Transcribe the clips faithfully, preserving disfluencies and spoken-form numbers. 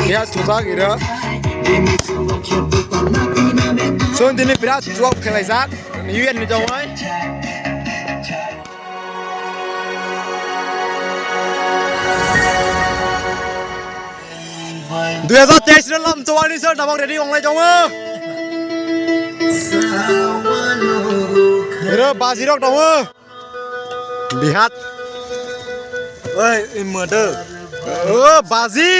Ya, thujak ira. Chwng tini birat chuak khelaijak. U N ni jongoi. Dui hajar teis ni lam chuani sir, tabok ready onglai tongo. Ira baji rok tongo. Bihat. Oi, imada. O, baji.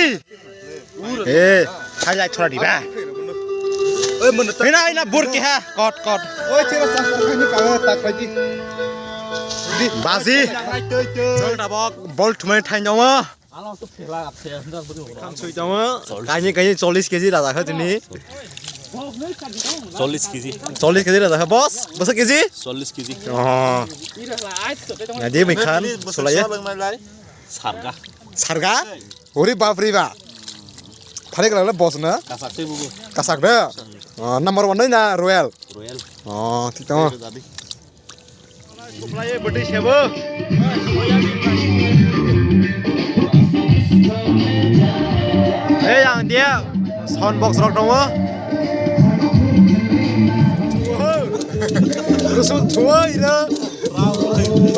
Eh, khai lai thora diba. Oi, mana tak. Ina, ina, bur ki ha. Kot, kot. Oi, chera sas khai ni ka tak khai di. Baji. Chol tabok, bol thumai thai nyawa. Khamsoi tongo, kaini kaini chollish kg rajakha tini. Chollish kg. Chollish kg rajakha, boss, boss kg? Chollish kg. Oh. Nadi mikhan, sulaiya. Sarga. Sarga? Ori bapri ba. Thari kala boss na? Kasak se bubu. Kasak da? Oh, number one na Royal? Royal. Oh, thik tongo. Suplai bwtwi sebo. Hey, ang dia sound box rok tongo. Rusun chuo ira.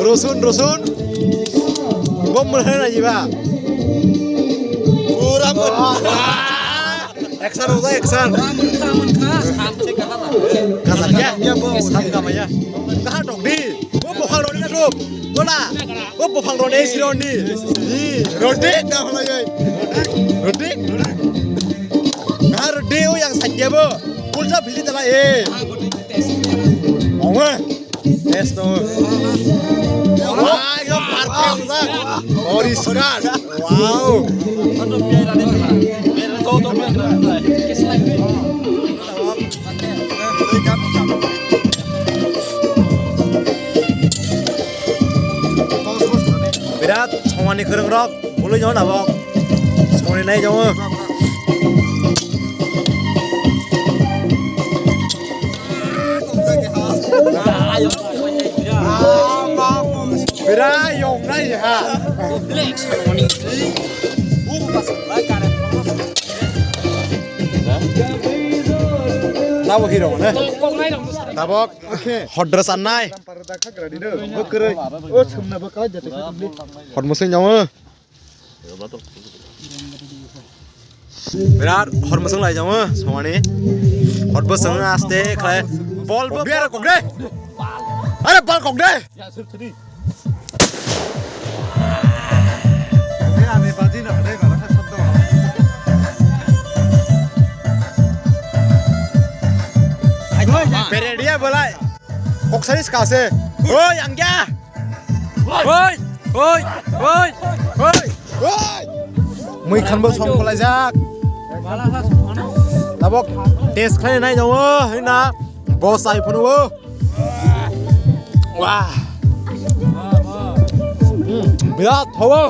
Rusun, rusun. Bom mana na jiba. Pura. Action hoda action. Kasak ya. Sam kama ya. Kaha tok di. Bo buphang roni na tok. Bola. Bo buphang roni si roni. Ni. Roti ka hola yai. Roti. Kaha roti o yang sakya bo. Pulsa phili tala e. Owe. Best tongo. Wah, ekdom perfect wngjak. Poriskar. Wow. Birat songmani kwrwngrok. Boloi no nabo. Songni nai jamu. Bira yong nai ha. Nabo hero ne. Nabo. Okay. Hodra sanai. Hot musing jamu. Birat hor musung lai jamu, songani. Hor bo sung aste khlai. Bol bo biar kok de. Are bal kok de. Peredia bolai. Kok sari skase. Oi, angya. Oi, oi, oi, oi. Mui khanbo song khwlaijak. Tabok test khlai nai jamu, hina boss ai phunu. Wah. Hmm, birat hawa.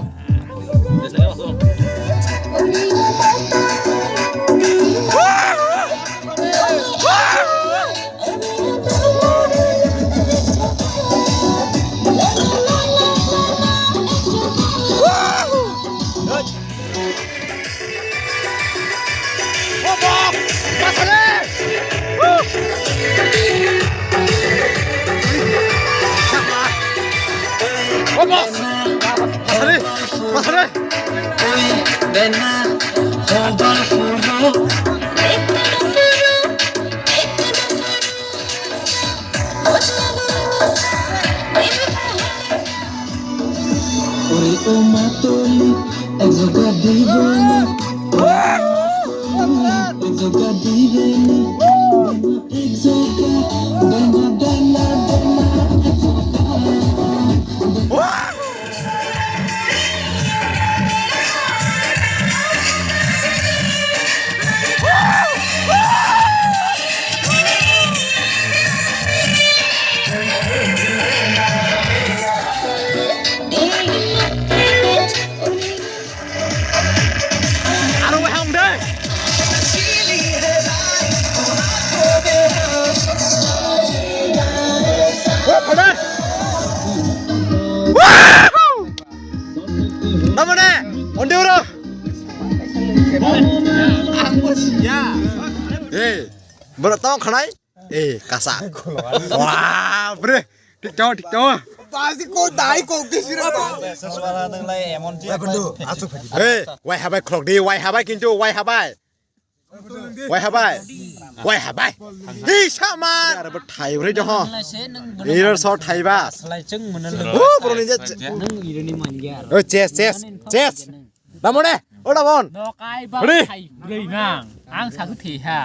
Ore o matoli, ek joga diboni. Ek joga diboni. Ek joga, dana, dana, dana, ek joga. Aro waham de. Borok tamo khanai? Eh, kasa. Wah, bre. Thik tamo, thik tamo. Dai ko, dai ko, kisira. Soswala nang lai emon je. Eh, wai habai khulok di, wai habai kintu, wai habai. Wai habai. Wai habai. Hi saman. Aro bo thai bre jo ho. Iro so thai ba. Salai cheng mano. Oh, bro ni je. Nang iro ni man ya. Oh, chest, chest, chest. Damone, o damon. Nokai ba Ready? Hai, bwrwi nang. Ang sasu the ha.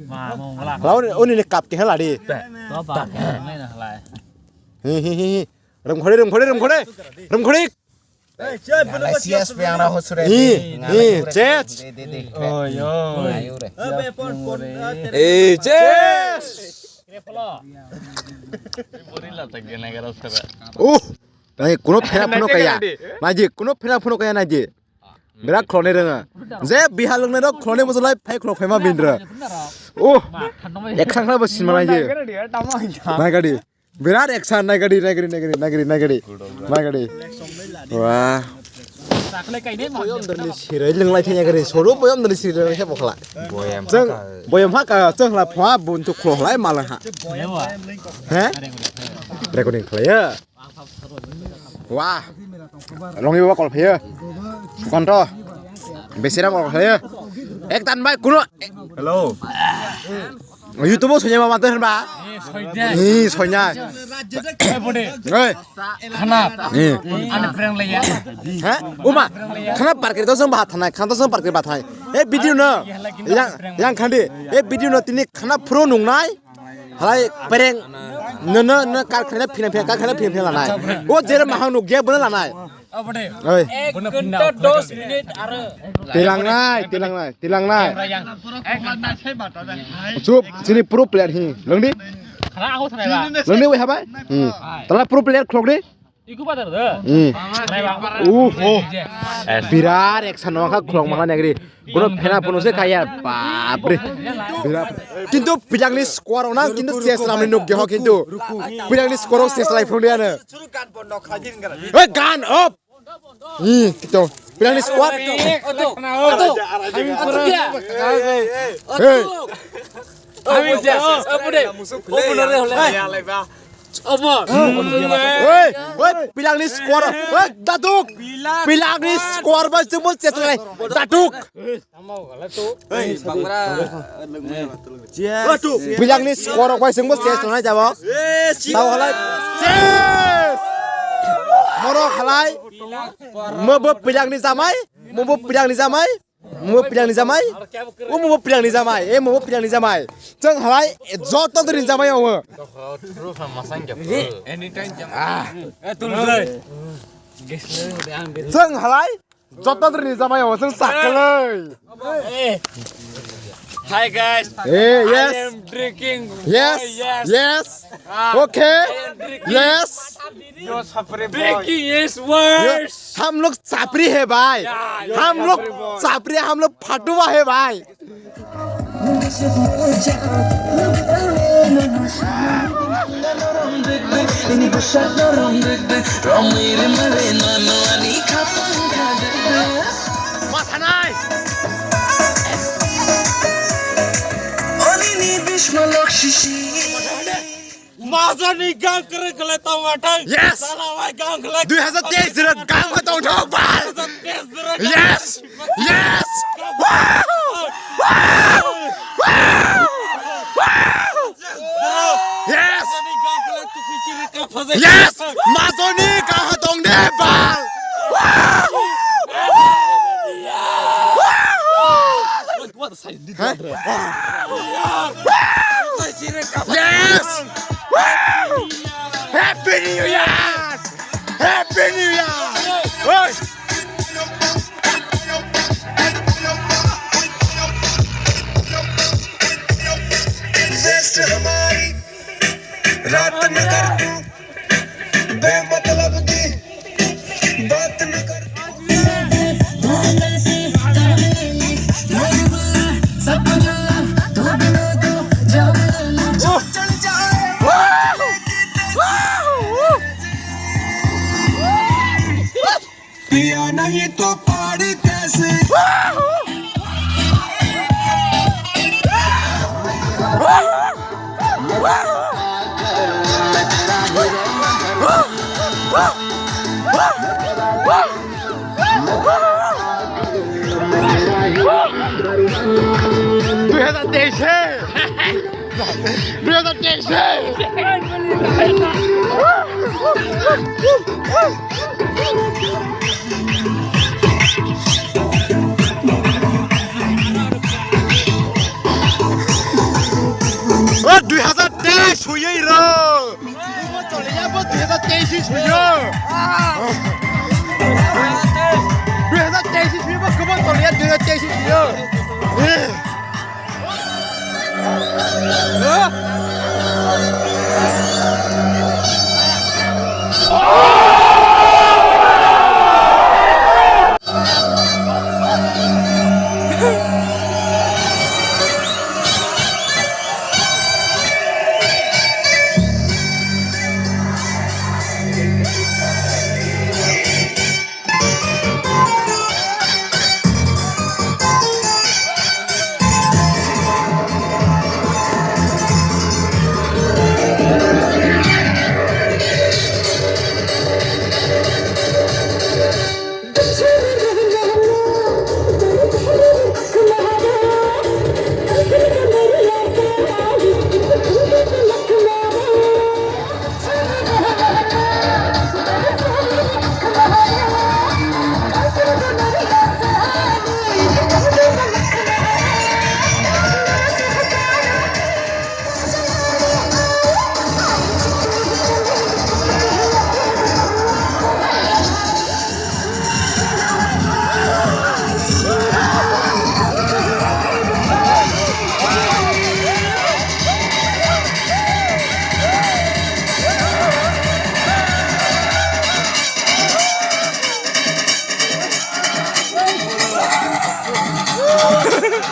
Ma, mongla. Lau ni, uni ni cup ke hala di. To ba, nang na halai. Hi, hi, hi, hi. Rum khore, rum khore, rum khore. Rum khore. Alai C S P ang raho sure. Hi, hi, chest. De, de, de. Oi, oi. Ayo re. Eh, chest. Uh. Nai kuno phena phuno kaya. Naji kuno phena phuno kaya naji. Berak khuloknai rwngo. Je bihal wngnai rok khuloknai bwswk lai phai khulok phaima bindra. Oh. Eksan khlai bo sinma naji. Naigadi. Berat eksan naigadi, naigadi, naigadi, naigadi, naigadi. Naigadi. Wah. Boyom dani sirai lwnglai thai naigadi. Solo boyom dani sirai lwnglai thai bokla. Boyom Jeng, haka. Boyom haka, jeng la phwa buntu khulok lai malang ha. He? Recording khlaiya. Wah. Longi baba call phaio. Sukanto. Besiram call phaio. Ek tan bai kuno. Hello. YouTube o sonya mama to ba. Ni sonya. Oi. Khana. Ni. Ani prank laya. Ha? Uma. Khana parkir to song ba thanai. Khana to song parkir ba thanai. E video no. Yang yang khandi. E video no tini khana phuru nungnai. Halai pereng. No no no kar khana phina phina kar khana phina phina lanai. O jere mahang nuk ge buna lanai. Oi. Ek ghonta dos minute aro. Tilangnai, tilangnai, tilangnai. Chup, chini pro player hi. Lungdi? Khara ako sanai ba. Lungdi wai habai? Hmm. Tala pro player khulok di? Iku ba dar da. Hmm. Sanai ba. Uh, oh. Birar ek sano kha khulok mangla negri. Kuno phena phunu se kaya, bapre. Birat. Kintu pilangni score ona kintu ses lamni nuk geho kintu. Pilangni score ses lai phunu diana. Hey, gan up. Ih, kito. Pilangni squad. Hey. Hey, hey, pilangni squad. Hey, datuk. Pilangni squad ba jembo chetlai. Datuk. Pilangni score rok bai chwngbo chest tongnai jabo. Tao halai. Chest! Moro halai. Mobo pilangni jamai. Mobo pilangni jamai. Mobo pilangni jamai. O mobo pilangni jamai. E mobo pilangni jamai. Chwng halai. Joto dini jamai o. Anytime jamai. Chwng halai. Joto dini jamai o chwng sakalai. Hi guys. Hey, yes. I am drinking. Yes. Oh, yes. Yes. Ah, okay. I am drinking. Yes. Drinking is worse. हम लोग छपरी है भाई। Yeah, yeah, हम लोग छपरी, हम लोग फटुआ है भाई। Masanai. Majani gang kwrwi kwlai tong athai. Yes. Salawai gang kwlai. Dui hazar teis jora gang ma tong thok bal. Dui hazar teis jora gang. Yes. Yes. Wow. Wow. Wow. Wow. Yes. Majani gang kwlai tukui chiri ka phajai. Yes. Majani gang ha tong de bal. Wow. Wow. What, what? Huh? Yes! Happy New Year! Happy New Year! Hey! Fest hamari raat na kar tu. बेमतलब की बात न कर। पिया नहीं तो पाड़ी कैसे? দুই হাজার তেইশে, দুই হাজার তেইশে। ও, দুই হাজার তেইশ হইয়াই র। Kubun toliya bo dui hazar teis ni suyo. Dui hazar teis ni suyo bo kubun toliya dui hazar teis ni suyo.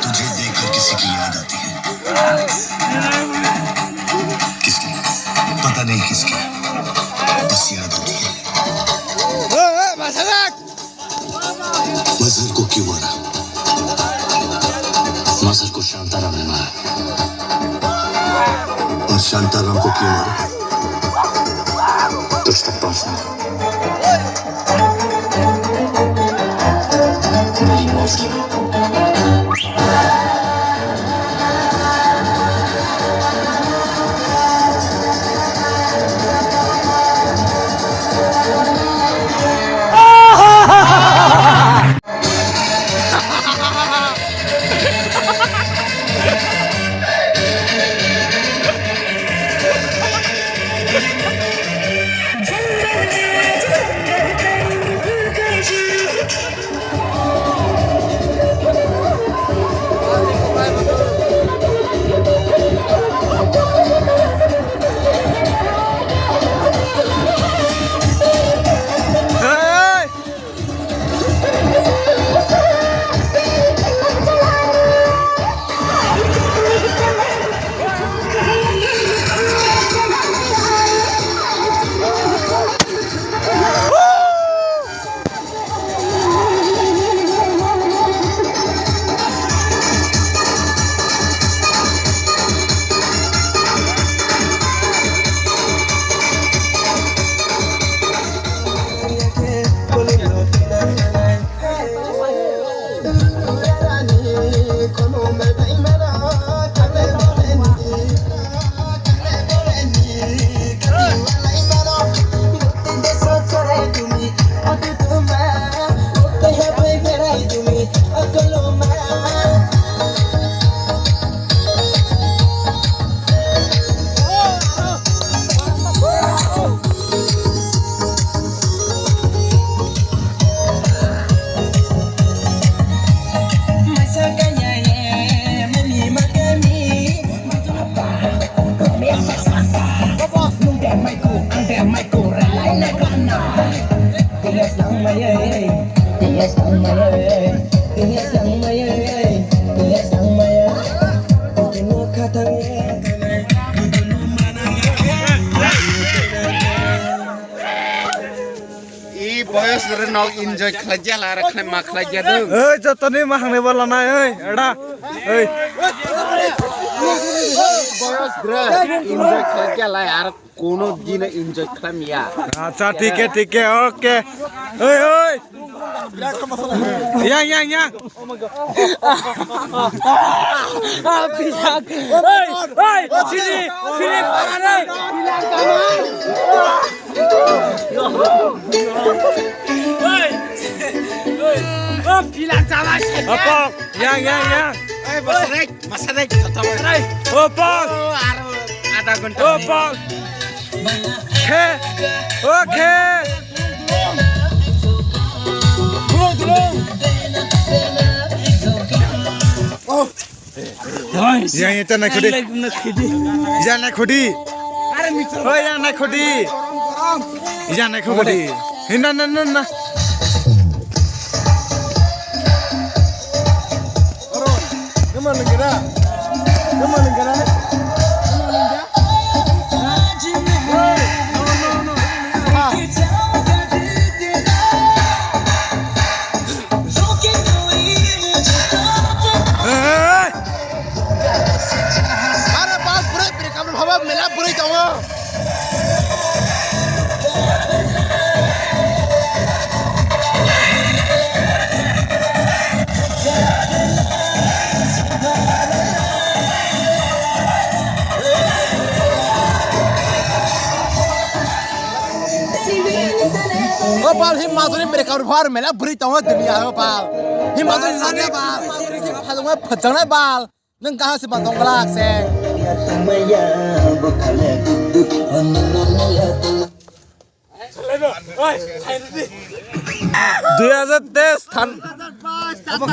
तुझे देखकर किसी की याद आती है। किसकी? पता नहीं किसकी, बस याद आती है। मजहर को क्यों मारा? मजहर को शांताराम ने मारा। और शांताराम को क्यों मारा? तुझ तक पहुंचना था। मेरी मौत के बाद। I boyos rok enjoy khlai jala, rok khlai ma khlai jadu. Ei, jotoni ma hangne bala nai, ei, ada. Ei. Boyos gra, enjoy khlai kya lai, ar kono dino enjoy khlam ya. Acha, thik hai, thik hai, okay. Oi, oi. Yang, yang, yang. Oi, oi, sini, sini, parah nih. Oi, oi, oh, bilang sama saja. Apa? Yang, yang, yang. Oi, masarek, masarek, tetap masarek. Apa? Oh, aru ada gunta. Apa? Khe, oh, khe. Yang itu naik kudi. Yang naik kudi. Oh, yang naik kudi. Yang naik kudi. Hina, na, na, na. Hey! Are bal bwrwi bwrwi kamrok haba mela bwrwi tongo. O bal him majuri bwrwi kamrok haba mela bwrwi tongo dunia o bal. Him majuri nangya bal. Phajongma phajongna bal. Nwng kaha se ba tong glak se. Dui hajar teis than-,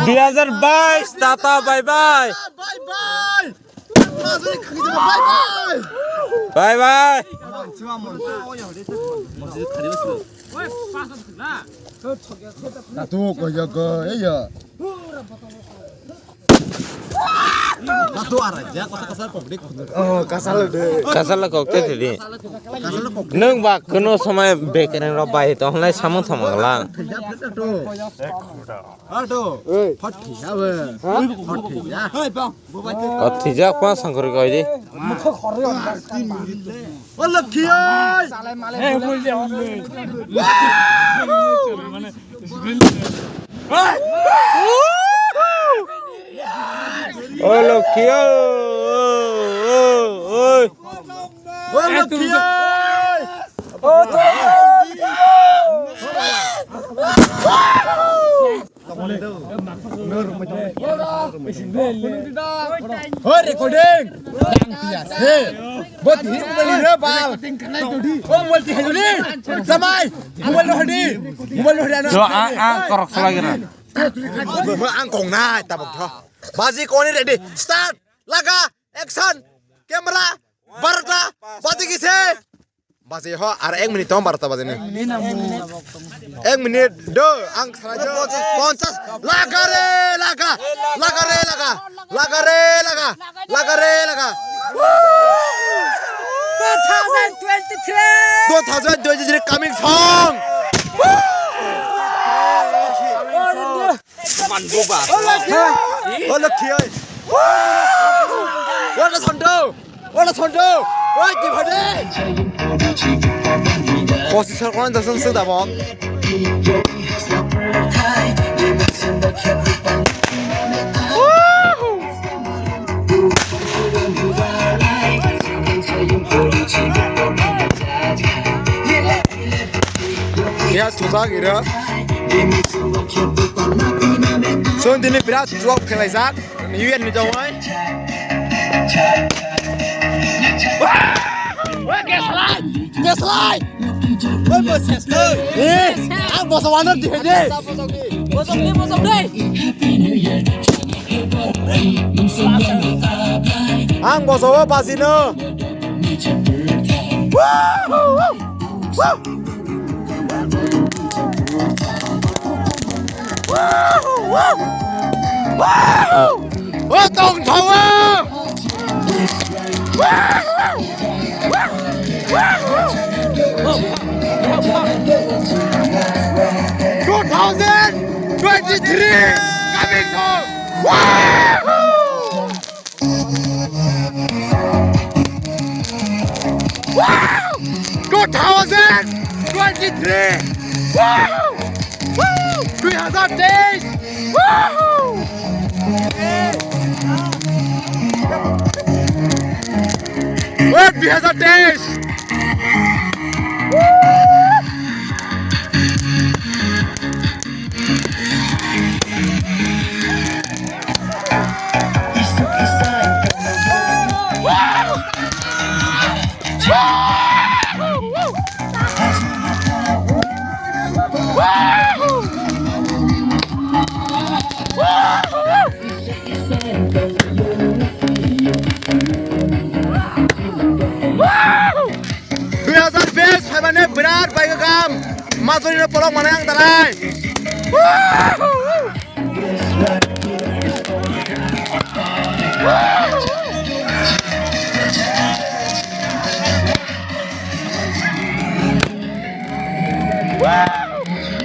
dui hajar bais, tata bye bye. Bye bye. Bye bye. Bye bye. Tatu ko ya ko ya. Tatu ara ya ko sa ka sa pok de. Oh, kasal de. Kasal kok te de. Kasal kok. Nwng ba kono somoi bekeren ro bai to hnai samung thomang lang. Tatu. Ato. Oi. Hot thija we. Ha? Hot thija. Hoi bang. O thijak pa sangkori koi di. Mukha khorri on. O lokhi oi. O lokhi oi. O lokhi oi. Hoi, recording. He. Bo tini mobile ni re bal. Bo mobile ti hajuli. Samai. Mobile no hadi. Mobile no hadi ano. Jo, ang, ang korok sala gira. Mo ang kong nai tabok tho. Baji koni ready. Start. Laga. Action. Camera. Barta. Baji kise. Baji ho, ar ek minute tong barta baji ni. Ek minute do, ang sara jo. Ponchas, laga re, laga, laga re, laga, laga re, laga, laga re, laga. Two thousand twenty-three. Two thousand twenty-three coming song. Olo kioi. Olo sondo. Olo sondo. Oi, di phade. Kosi sar kono dasam se dabok. Ya, sujak ira. Son dini birat suak khelaijak. U N ni jawai. Wah! Wah, keslai! Keslai! Wah, bos keslai! Eh, ang bos wano di hede. Bosok ni, bosok ni. Ang bos wa basino. Wah! Wah! O tong thawa! Two thousand twenty-three coming soon! Woo! Woo! Dui hazar teis! Woo! Woo, dui hazar teis! Dui hazar bis phaimani birat bai gam majori no polok manai ang dalai.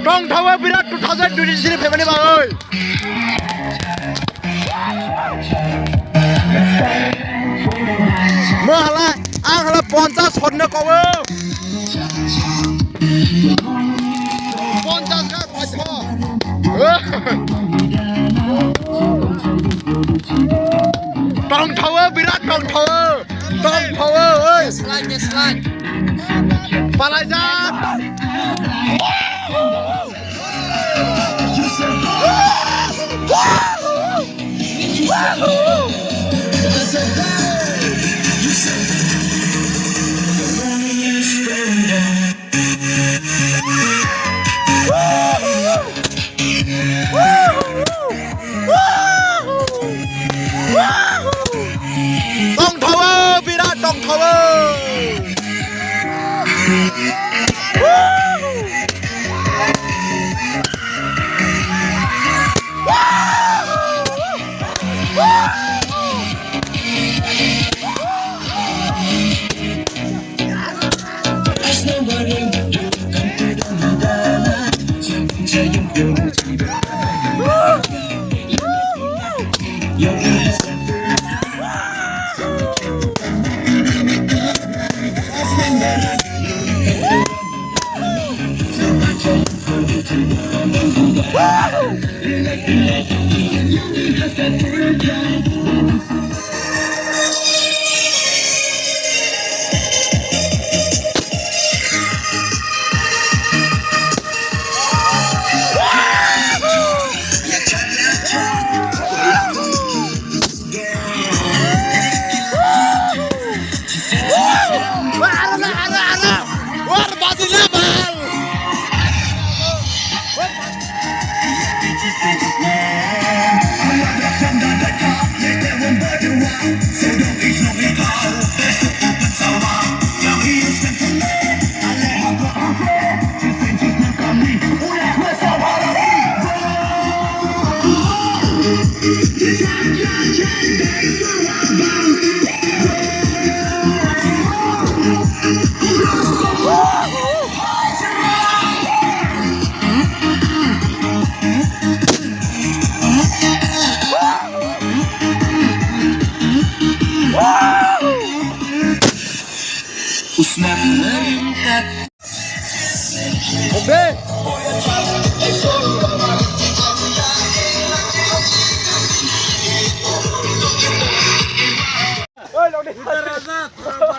Tongthawa birat two thousand twenty-three phaimani bagwi. Mo hala, ang hala ponchas honna kowo. Ponchas ga paitho. Tongthawa birat tongthawa. Tongthawa, oi. Slide, slide. Palaijak. Tongthawa, birat tongthawa.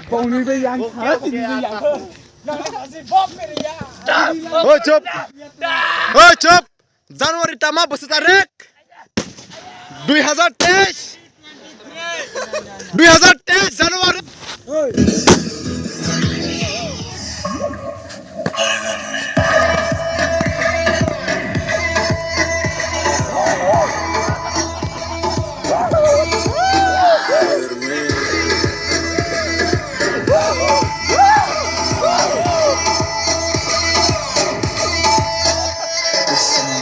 Bongni bai yang kha, tini bai yang kha. Oi, chup. Oi, chup. January tama bwswk tarik? Dui hazar teis. Dui hazar